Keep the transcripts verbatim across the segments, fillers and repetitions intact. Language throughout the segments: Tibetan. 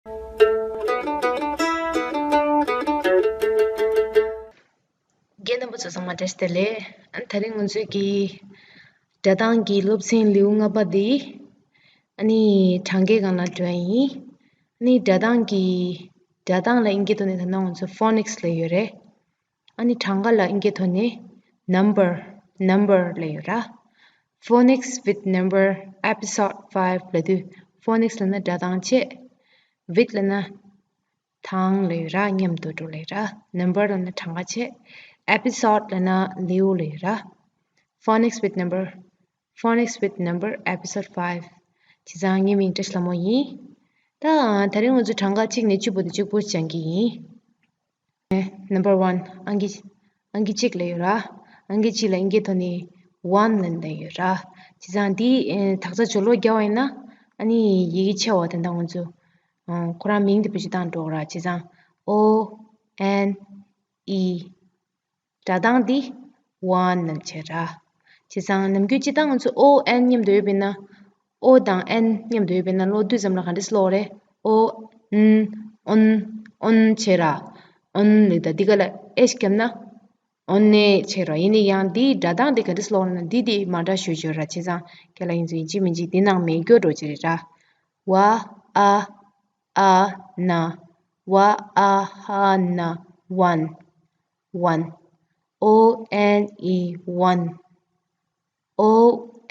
རྒན་རྣམ་པ་ཚོ་ཚང་མ་བཀྲ་ཤིས་བདེ་ལེགས། ཨ་ནི་དེ་རིང་ང་ཚོའི་གི་སྒྲ་གདངས་ཀྱི་སློབ་ཚན་ལེའུ་ལྔ་པ་འདི་ཨ་ནི་གྲངས་ཀའི་སྒང་ལ་འགྲོ་ཡ་ཡིན། ཨ་ནི་སྒྲ་གདངས་ཀྱི་སྒྲ་གདངས་ལ་ཨིན་སྐད་ཐོག་ནས་ད་ནང་ང་ཚོ་ཕོ་ནིག་སི་ལབ་ཡོད་རེད། ཨ་ནི་གྲངས་ཀ་ལ་ཨིན་སྐད་ཐོག་ནས་ནམ་བར་ནམ་བར་ལབ་ཡོད་ར། Phonics with Number Episode five ལབ་དུས་ཕོ་ནིག་སི་ལབ་ན་སྒྲ་གདངས་བྱས། ཝིད་ལབ་ན་དང་ལབ་ཡོད་ར། མཉམ་དུ་འགྲོ་ལབ་ཡོད་ར། ནམ་བར་ལབ་ན་གྲངས་ཀ་བྱས། ཨེ་པི་སོད་ལབ་ན་ལེའུ་ལབ་ཡོད་ར། Phonics with Number Phonics with Number Episode five བྱས་ཙང་ངའི་མིང་བཀྲ་ཤིས་ལྷ་མོ་ཡིན། ད་དེ་རིང་ང་ཚོ་གྲངས་ཀ་གཅིག་ནས་བཅུ་བར་དུ་གཅིག་པོ་སྦྱང་གི་ཡིན། Number one ཨང་ཀི་ཨང་ཀི་གཅིག་ལབ་ཡོད་ར། ཨང་ཀི་གཅིག་ལ་ཨིན་སྐད་ཐོག་ནས་ཝན་ལབ་ནས་ཡོད་ར། བྱས་ཙང་འདི་ཨེ་དག་ཆ་སྦྱོར་ཀློག་རྒྱག་པ་ཡིན་ན་ཨ་ནི་ཡི་གེ་ཆེ་བ་དེ་འདྲ་ང་ཚོ་ཨ་ཁོ་རང་མིང་དེ་བེད་སྤྱོད་བཏང་འགྲོ་ར། བྱས་ཙང་ཨོ་ཨེན་ཨི། སྒྲ་གདངས་འདི་ཝན་ལབ་བྱས་ར། བྱས་ཙང་ནམ་རྒྱུན་སྤྱིར་བཏང་ང་ཚོ་ཨོ་ཨེན་མཉམ་དུ་ཡོད་པ་ཡིན་ན། ཨོ་དང་ཨེན་མཉམ་དུ་ཡོད་པ་ཡིན་ན་ཀློག་དུས་ཙམ་ལ་ག་འདྲས་ཀློག་རེད། ཨོ་ཨན་ཨོན་ཨོན་བྱས་ར། ཨོན་ལབ་ད་འདི་ག་ལ་ཨེཆ་བརྒྱབ་ན་ཨོན་ནེ་བྱས་ར། ཡིན་ན་ཡང་འདིའི་སྒྲ་གདངས་འདི་ག་འདྲས་ཀློག་རེད་ན་འདི་དེ་མ་འདྲ་ཞེ་པོ་ཅིག་ཡོད་ར། བྱས་ཙང་ཁྱེད་ལ་ཡིན་ཚུལ་ཡིན་གཅིག་མིན་གཅིག་འདི་ནང་མེད་རྒྱུ་འགྲོ་གི་རེད་ར། ཝ་ཨ་ཨ་ན། ཝ་ཨ་ཧ་ན། ཝན། ཝན། ཨོ་ཨེན་ཨི་ཝན། ཨོ་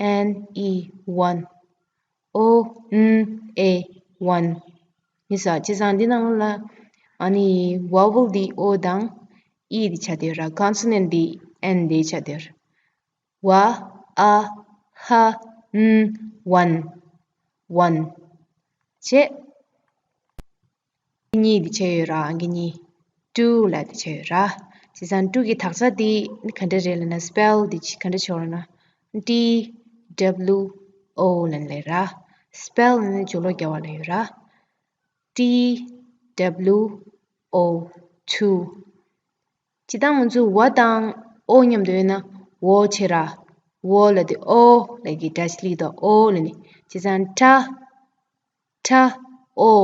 ཨེན་ཨི་ཝན། ཨོ་ཨན་ཨེ་ཝན། ཡིན་ས། བྱས་ཙང་འདི་ནང་ལ་ཨ་ནི་ཝ་ཝལ་འདི་ཨོ་དང་ཨི་འདི་ཆགས་བསྡད་ཡོད་ར། ཀོན་སོ་ནན་འདི་ཨེན་འདི་ཆགས་བསྡད་ཡོད་ར། ཝ་ཨ་ཧ་ན་ཝན། ཝན། བྱས། གཉིས་འདི་བྱས་ཡོད་ར། ཨང་ཀི་གཉིས། ཊུ་ལབ་འདི་བྱས་ཡོད་ར། བྱས་ཙང་ཊུ་གི་དག་ཆ་འདི་ག་འདྲ་རེད་ལབ་ན་སི་པེལ་འདི་ག་འདྲ་བྱས་ཡོད་ལབ་ན། ཊི་ཌབ་ལུ་ཨོ་ལབ་ནས་ལབ་ར། སི་པེལ་ལབ་ན་སྦྱོར་ཀློག་རྒྱག་པ་ལབ་ཡོད་ར། ཊི་ཌབ་ལུ་ཨོ། ཊུ། སྤྱིར་བཏང་ང་ཚོ་ཝ་དང་ཨོ་མཉམ་དུ་ཡོད་ན་ཝོ་བྱས་ར། ཝོ་ལབ་དུས་ཨོ་ལབ་ཀྱི་སྒྲ་ཞིག་སླེབས་འདུག་ཨོ་ལབ་ནས། བྱས་ཙང་ཊ། ཊ་ཨོ།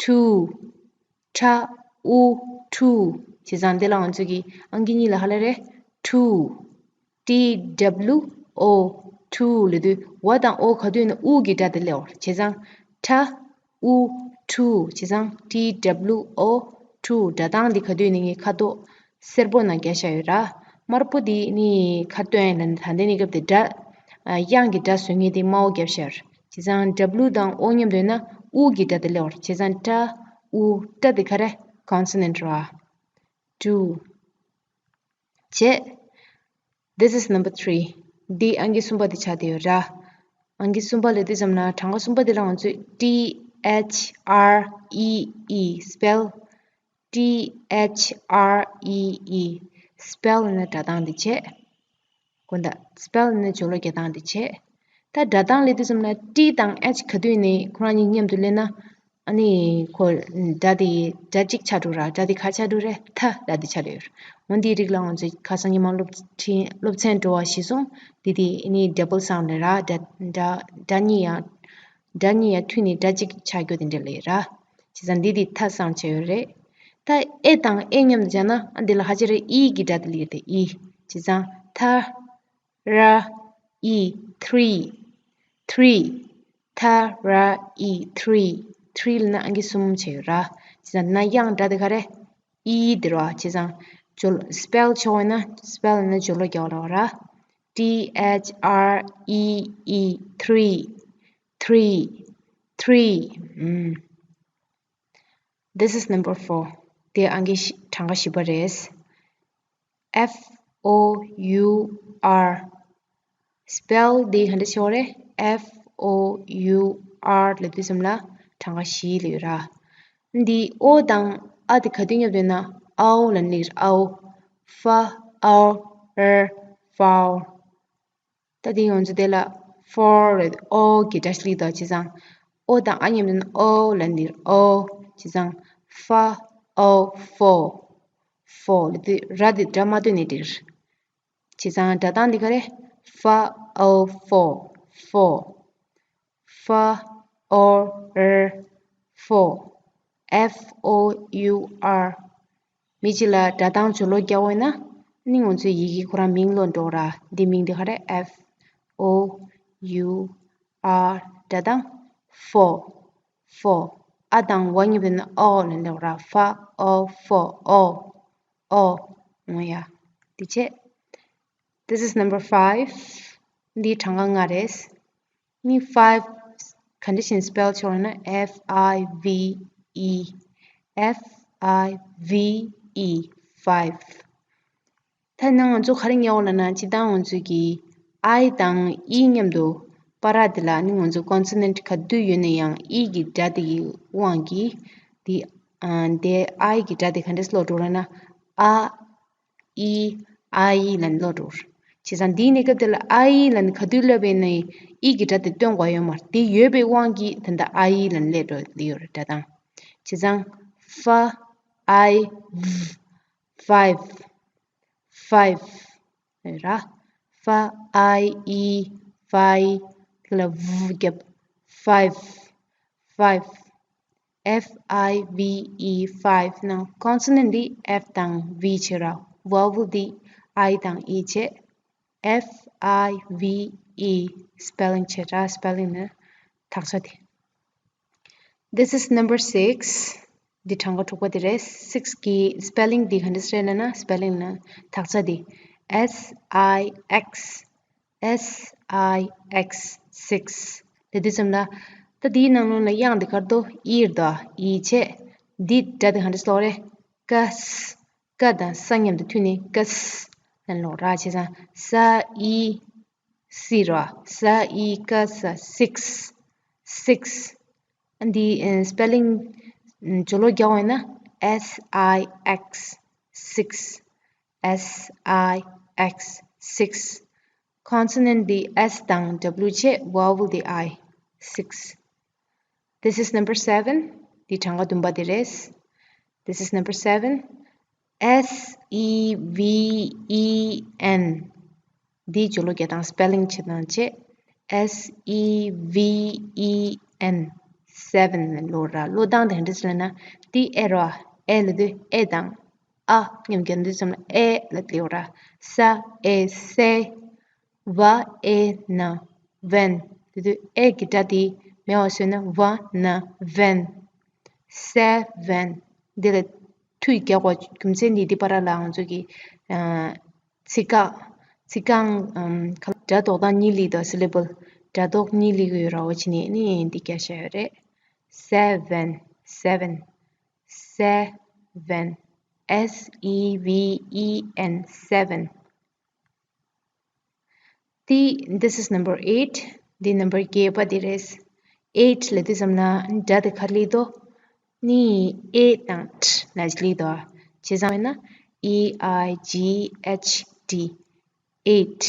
ཊུ། ཊ་ཨུ་ཊུ། བྱས་ཙང་འདི་ལ་ང་ཚོ་གི་ཨང་ཀི་གཉིས་ལ་ག་རེ་ལབ་རེད། ཊུ། ཊི་ཌབ་ལུ་ཨོ། ཊུ་ལབ་དུས་ཝ་དང་ཨོ་ག་དུས་ཡིན་ན་ཨུ་གི་སྒྲ་དེ་སླེབས་འོང་། བྱས་ཙང་ཊ་ཨུ་ཊུ། བྱས་ཙང་ཊི་ཌབ་ལུ་ཨོ་ཊུ། སྒྲ་གདངས་འདི་ག་དུས་ཡིན་ན་ངས་ཁ་དོག་སེར་པོ་ནང་བརྒྱབ་བཞག་ཡོད་ར། དམར་པོ་འདི་ནི་ཁ་ཏོན་ལབ་ནས་ད་ལྟའི་གནས་སྐབས་དེ་སྒྲ་ཨ་དབྱངས་ཀྱི་སྒྲ་བཟོ་མཁན་དེ་དམར་པོ་བརྒྱབ་བཞག་ཡོད་ར། བྱས་ཙང་ཌབ་ལུ་དང་ཨོ་མཉམ་དུ་ཡོད་ན་ཨུ་གི་སྒྲ་དེ་སླེབས་འོང་། བྱས་ཙང་ཊ་ཨུ་ཊ་དེ་ག་རེ། ཀོན་སོ་ནན་ར། ཊུ། བྱས། This is number three. འདི་ཨང་ཀི་གསུམ་པ་དེ་ཆགས་བསྡད་ཡོད་ར། ཨང་ཀི་གསུམ་པ་ལབ་དུས་ཙམ་ལ་གྲངས་ཀ་གསུམ་པ་དེ་ལ་ང་ཚོས་ཊི་ཨེཆ་ཨར་ཨི་ཨི་སི་པེལ། ཊི་ཨེཆ་ཨར་ཨི་ཨི་སི་པེལ་ལབ་ན་སྒྲ་གདངས་དེ་བྱས། དགོངས་དག་སི་པེལ་ལབ་ན་སྦྱོར་ཀློག་རྒྱག་སྟངས་དེ་བྱས། ད་སྒྲ་གདངས་སླེབས་དུས་ཙམ་ལ་ཊི་དང་ཨེཆ་ག་དུས་ནས་ཁོ་རང་གཉིས་མཉམ་དུ་སླེབས་ན། ཨ་ནི་ཁོ་སྒྲ་དེ་སྒྲ་གཅིག་ཆགས་འགྲོ་ར། སྒྲ་དེ་ག་ཆགས་འགྲོ་རེད། ཐ་སྒྲ་དེ་ཆགས་འགྲོ་ཡོད། འོ་འདིའི་རིགས་ལ་ང་ཚོས་ཁ་སང་ཉི་མ་སློབ་ཚན་སློབ་ཚན་འགྲོ་བ་གཞིར་བཟུང་འདི་དེ་ཨ་ནི་ཌབ་བལ་སའུན་རེད་ར། སྒྲ་སྒྲ་སྒྲ་གཉིས་ཡང་སྒྲ་གཉིས་ཡང་མཐུད་ནས་སྒྲ་གཅིག་ཆགས་རྒྱུ་དེ་འདྲ་ལས་ར། བྱས་ཙང་འདི་དེ་ཐ་སའུན་བྱས་ཡོད་རེད། ད་ཨེ་དང་ཨེ་མཉམ་དུ་སྦྱར་ན་ཨ་འདི་ལ་ཧ་ཅང་རེ་ཨི་གི་སྒྲ་དེ་སླེབས་རེད། ཨི། བྱས་ཙང་ཐ། ར་ཨི་ཐི་རི། ཐི་རི། ཐ་ར་ཨི་ཐི་རི། ཐི་རི་ལབ་ན་ཨང་ཀི་གསུམ་བྱས་ཡོད་ར། བྱས་ཙང་ན་དབྱངས་སྒྲ་དེ་ག་རེ། ཨི་དེ་རེད་བ། བྱས་ཙང་སྦྱོར་སི་པེལ་ཆོག་པ་ཡིན་ན་སི་པེལ་ལབ་ན་སྦྱོར་ཀློག་རྒྱག་པ་རེད་བ་ར། ཊི་ཨེཆ་ཨར་ཨི་ཨི་ཐི་རི། ཐི་རི། ཐི་རི། ཨུམ། This is number four. དེ་ཨང་ཀི་བཞི་གྲངས་ཀ་བཞི་པ་རེད། F O U R. སི་པེལ་འདི་ག་འདྲ་ཤོག་རེད། F O U R ལབ་དུས་ཙམ་ལ་གྲངས་ཀ་བཞི་ལབ་ཡོད་ར། འདི་ཨོ་དང་ཨ་དེ་ག་དུས་མཉམ་དུ་ཡོད་ན་ཨའོ་ལབ་ནི་རེད། ཨའོ། ཧྥ་ཨའོ་ར་ཧྥའོ། ད་དེ་ཡོང་ཚུལ་དེ་ལ་ཧྥོར་རེད། ཨོ་གི་སྒྲ་ཞིག་སླེབས་འདུག་བྱས་ཙང་ཨོ་དང་ཨ་མཉམ་དུ་ན་ཨོ་ལབ་ནི་རེད། ཨོ། བྱས་ཙང་ཧྥ་ཨའོ་ཧྥོ། ཧྥོ་ལབ་དུས་ར་དེ་སྒྲ་མ་བཏོན་ནའི་འགྲིག་རེད། བྱས་ཙང་སྒྲ་གདངས་འདི་ག་རེ། ཧྥ་ཨའོ་ཧྥོ། ཧྥོ། ཧྥ་ཨའོ་ར་ཧྥོ། F O U R། མི་གཅིག་ལ་སྒྲ་གདངས་སྦྱོར་ཀློག་རྒྱག་འོས་ན་ནི་ང་ཚོའི་ཡི་གེ་ཁོ་རང་མིང་ཀློག་འགྲོ་ར། འདི་མིང་འདི་ག་རེ། F O U R། སྒྲ་གདངས་ཕོ། ཕོ། ཨ་དང་ཝ་གཉིས་པོ་ནི་ཨོ་ལ་ཀློག་ར། ཕ་ཨོ་ཕོ་ཨོ། ཨོ། འོ་ཡ། འདི་བྱས། This is number five. འདི་གྲངས་ཀ་ལྔ་རེད། ནི་five ག་འདྲ་བྱས་ནས་spell བྱེད་འོས་ན། F I V E། F I V E། Five། ད་ནང་ང་ཚོ་ག་རེ་ཉོ་ལ་ན། སྤྱིར་བཏང་ང་ཚོ་གི་I དང་E མཉམ་དུ་པར་དེ་ལ་ནི་ང་ཚོ་consonant ག་དུས་ཡོད་ན་ཡང་E གི་སྒྲ་དེ་གི་དབང་གིས་དེ་ཨ་དེ་I གི་སྒྲ་དེ་ག་འདྲས་ཀློག་འགྲོ་ལ་ན། ཨ། ཨི། ཨ་ཡི་ལབ་ནས་ཀློག་འགྲོ། བྱས་ཙང་འདིའི་གནས་སྐབས་དེ་ལ་ཨ་ཡི་ལབ་ནས་ག་དུས་ཀློག་པ་ཡིན་ན་ཨི་གི་སྒྲ་དེ་སྟོན་དགོས་ཡོད་མ་རེད། དེ་ཡོད་པའི་དབང་གིས་ད་ལྟ་ཨ་ཡི་ལབ་ནས་ཀློག་འགྲོ་ཡོད་རེད། སྒྲ་གདངས། བྱས་ཙང་ཧྥ། ཨའི། ཝ། ཕའིབ། ཕའིབ། ར། ཧྥ། ཨའི། ཨི། ཧྥའི། དེ་ལ་ཝ་བརྒྱབ། ཕའིབ། ཕའིབ། F I V E། Five། ནང་consonant འདི་F དང་V བྱེད་ར། Vowel འདི་I དང་E བྱེད། F I V E། Spelling བྱེད་ར། Spelling ནི་དག་ཆ་དེ། This is number six. འདི་གྲངས་ཀ་དྲུག་པ་དེ་རེད། Six གི་spelling འདི་ག་འདྲ་རེད་ལབ་ན། Spelling ནི་དག་ཆ་འདི། S I X། S I X། Six། དེ་དུས་ཙམ་ལ་ད་འདིའི་ནང་ལོགས་ལ་དབྱངས་འདི་ག་རེ་འདུག་ཨི་རེད་དོ། ཨི་བྱས། འདི་སྒྲ་དེ་ག་འདྲ་ཀློག་རེད། ཀ་ས། ཀ་དང་ས་མཉམ་དུ་མཐུད་ནས་ཀ་ས་ལབ་ཀློག་ར། བྱས་ཙང་ས་ཨི་སི་ར། ས་ཨི་ཀ་ས། Six། Six། འདི་ཨ་spelling སྦྱོར་ཀློག་རྒྱག་འོས་ན། S I X། Six། S I X། Six། Consonant འདི་S དང་W བྱས། Vowel འདི་I། Six། This is number seven. འདི་གྲངས་ཀ་བདུན་པ་དེ་རེད། This is number seven. S E V E N. འདི་སྦྱོར་ཀློག་རྒྱག་སྟངས་spelling བྱེད་སྟངས་བྱས། S E V E N། Seven ལབ་ཀློག་ར། ཀློག་སྟངས་དེ་ག་འདྲ་ལབ་ན། འདི་ཨེ་ར། ཨེ་ལབ་དུས་ཨེ་དང་ཨ་མཉམ་རྒྱག་དུས་ཙམ་ལ་ཨེ་ལབ་ཀློག་ར། ས་ཨེ་སེ། ཝ་ཨེ་ན། ཝེན། དེ་དུས་ཨེ་གི་སྒྲ་དེ་མེད་པ་བཟོས་ན་ཝ་ན་ཝེན། སེ་ཝེན། འདི་ལ་མཐུད་རྒྱག་པ་རྒྱུ་མཚན་འདི་འདི་བར་ལ་ང་ཚོ་གི་ཨ་ཚིག་ཁ་ཚིག་རྐང་ཨམ་ཁ་སྒྲ་འདོགས་སྟངས་གཉིས་ལ་དང་། Syllable སྒྲ་འདོགས་གཉིས་ལ་ཡོད་ར། འོ་བྱས་ནས་ནི་འདི་རྒྱག་བཞག་ཡོད་རེད། Seven། Seven། Seven། S E V E N། Seven། འདི། This is number eight. འདི་number བརྒྱད་པ་འདི་རེད། Eight ལབ་དུས་ཙམ་ལ་སྒྲ་དེ་ག་རེ་སླེབས་འདུག་ནི་ཨེ་དང་ཊི་ལབ་སླེབས་འདུག་བྱས་ཙང་ཡིན་ན། E I G H T། Eight།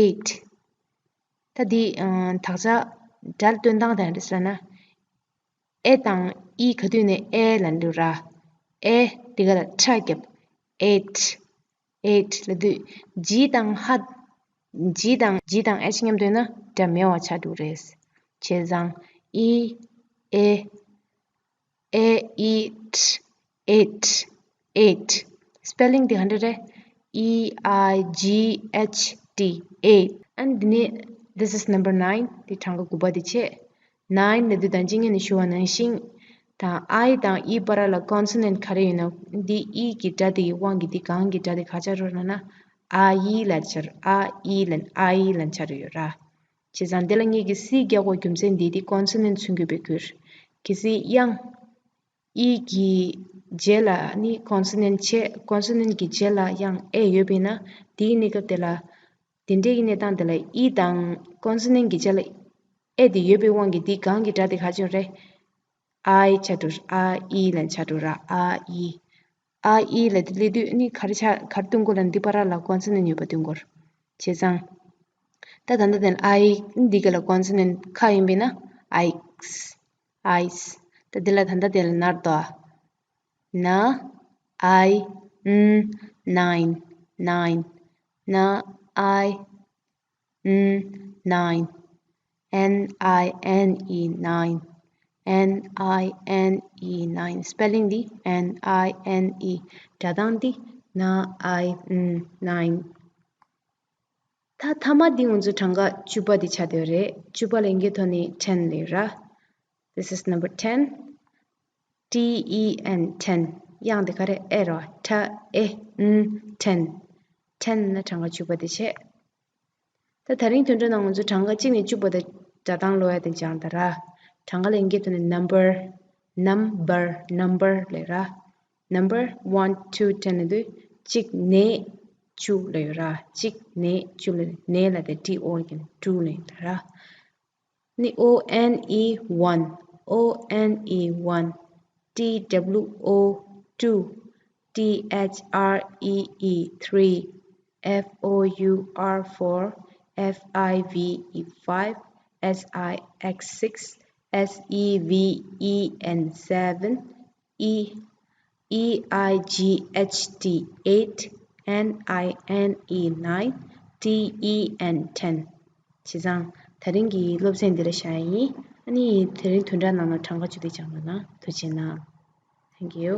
Eight། ད་འདི་ཨ་དག་ཆ་སྒྲ་སྟོན་སྟངས་དེ་ག་འདྲ་ཟེར་ན། ཨེ་དང་ཨི་ག་དུས་ནས་ཨེ་ལབ་འདུག་ར། ཨེ་འདི་ག་ལ་ཁྲ་བརྒྱབ། Eight། Eight ལབ་དུས་ཇི་དང་ཧ། ཇི་དང་ཇི་དང་ཨེཆ་མཉམ་དུ་ཡོད་ན་སྒྲ་མེད་པ་ཆགས་འགྲོ་རེད། བྱས་ཙང་ཨི། ཨེ། ཨེ་ཨི་ཊི། Eight། Eight། Spelling འདི་ག་འདྲ་རེད། E I G H T། Eight། ཨ་ནི་འདི་ནས། This is number nine. འདི་གྲངས་ཀ་དགུ་པ་འདི་བྱས། Nine ལབ་དུས་ད་ཅི་ངས་ནས་ཞུ་བ་ནང་བཞིན། ད་ཨའི་དང་ཨི་བར་ལ་consonant ག་རེ་ཡོད་ན། འདི་ཨི་གི་སྒྲ་དེ་ཡི་དབང་གིས་འདི་གང་གི་སྒྲ་དེ་ག་ཆགས་འགྲོ་ལབ་ན། ཨ་ཡི་ལབ་ཆགས། ཨ་ཡི་ལབ། ཨ་ཡི་ལབ་ཆགས་འགྲོ་ཡོད་ར། བྱས་ཙང་འདི་ལ་ངེད་ཀྱིས་སི་རྒྱག་དགོས་རྒྱུ་མཚན་འདི་འདི་consonant མཚོན་དགོས་པའི་ཁུལ། གལ་སྲིད་དབྱངས་ཨི་གི་རྗེས་ལ་ནི་consonant བྱས། consonant གི་རྗེས་ལ་དབྱངས་ཨེ་ཡོད་པས་ན། དེའི་གནས་སྐབས་དེ་ལ། དེ་འདྲའི་གི་གནས་སྟངས་དེ་ལ་ཨི་དང་consonant གི་རྗེས་ལ་ཨེ་དེ་ཡོད་པའི་དབང་གིས་འདི་གང་གི་སྒྲ་དེ་ག་ཆགས་རེད། ཨའི་ཆགས་འགྲོ། ཨ་ཡི་ལབ་ཆགས་འགྲོ་ར། ཨ་ཡི། ཨ་ཡི་ལབ་དེ་སླེབས་དུས་ནི་ག་རེ་ཆགས། ག་རེ་སྟོན་དགོས་ལབ་ན། འདི་བར་ལ་consonant ཡོད་པ་སྟོན་དགོས། བྱས་ཙང་། ད་ད་ལྟ་དེ་ལ་ཨའི། འདི་ག་ལ་consonant ཁ་ཡིན་པས་ན། ཨའིགས། ཨའིས། ད་འདི་ལ་ད་ལྟ་དེ་ལ་ནར་དོ། ན། ཨའི། ན། Nine། Nine། ན། ཨའི། ན། Nine། N I N E། Nine། N I N E nine. Spelling འདི N I N E. སྒྲ་གདངས་འདི N I N nine. ད་མཐའ་མ་འདི་ང་ཚོ་གྲངས་ཀ་བཅུ་པ་འདི་ཆགས་བསྡད་ཡོད་རེད། བཅུ་པ་ལ་ཡི་གེ་ཐོག་ནས་ten ལབ་ཡོད་ར། This is number ten. T E N, ten. དབྱངས་འདི་ག་རེ། ཨེ་ར། ཊ་ཨེ་ན། ten. ten ན་གྲངས་ཀ་བཅུ་པ་དེ་བྱས། ད་དེ་རིང་བསྡུར་གྲངས་ནང་ང་ཚོ་གྲངས་ཀ་གཅིག་ནས་བཅུ་བར་དུ་སྒྲ་གདངས་ཀློག་ཡ་དེ་སྦྱངས་ད་ར། གྲངས་ཀ་ལ་ཡི་གེ་ཐོག་ནས་number, number, number ལབ་ར། Number one, two, ten ལབ་དུས་གཅིག་ནས་བཅུ་ལབ་ཡོད་ར། གཅིག་ནས་བཅུ་ལབ། ནས་ལབ་དེ་T O ཡིན། two ལབ་ཡིན་ད་ར། ནི O N E, one. O N E, one. T W O, two. T H R E E, three. F O U R, four. F I V E, five. S I X, six. S E V E N, seven. E, E I G H T, eight. N I N E, nine. T E N, ten. བྱས་ཙང་དེ་རིང་གི་སློབ་ཚན་འདི་ལ་བཞག་ཡིན། ཨ་ནི་དེ་རིང་བསྡུར་གྲངས་ནང་ལ་གྲངས་ཀ་བཅུ་དེ་སྦྱངས་པ་ན་ཐུགས་རྗེ་གནང་། Thank you.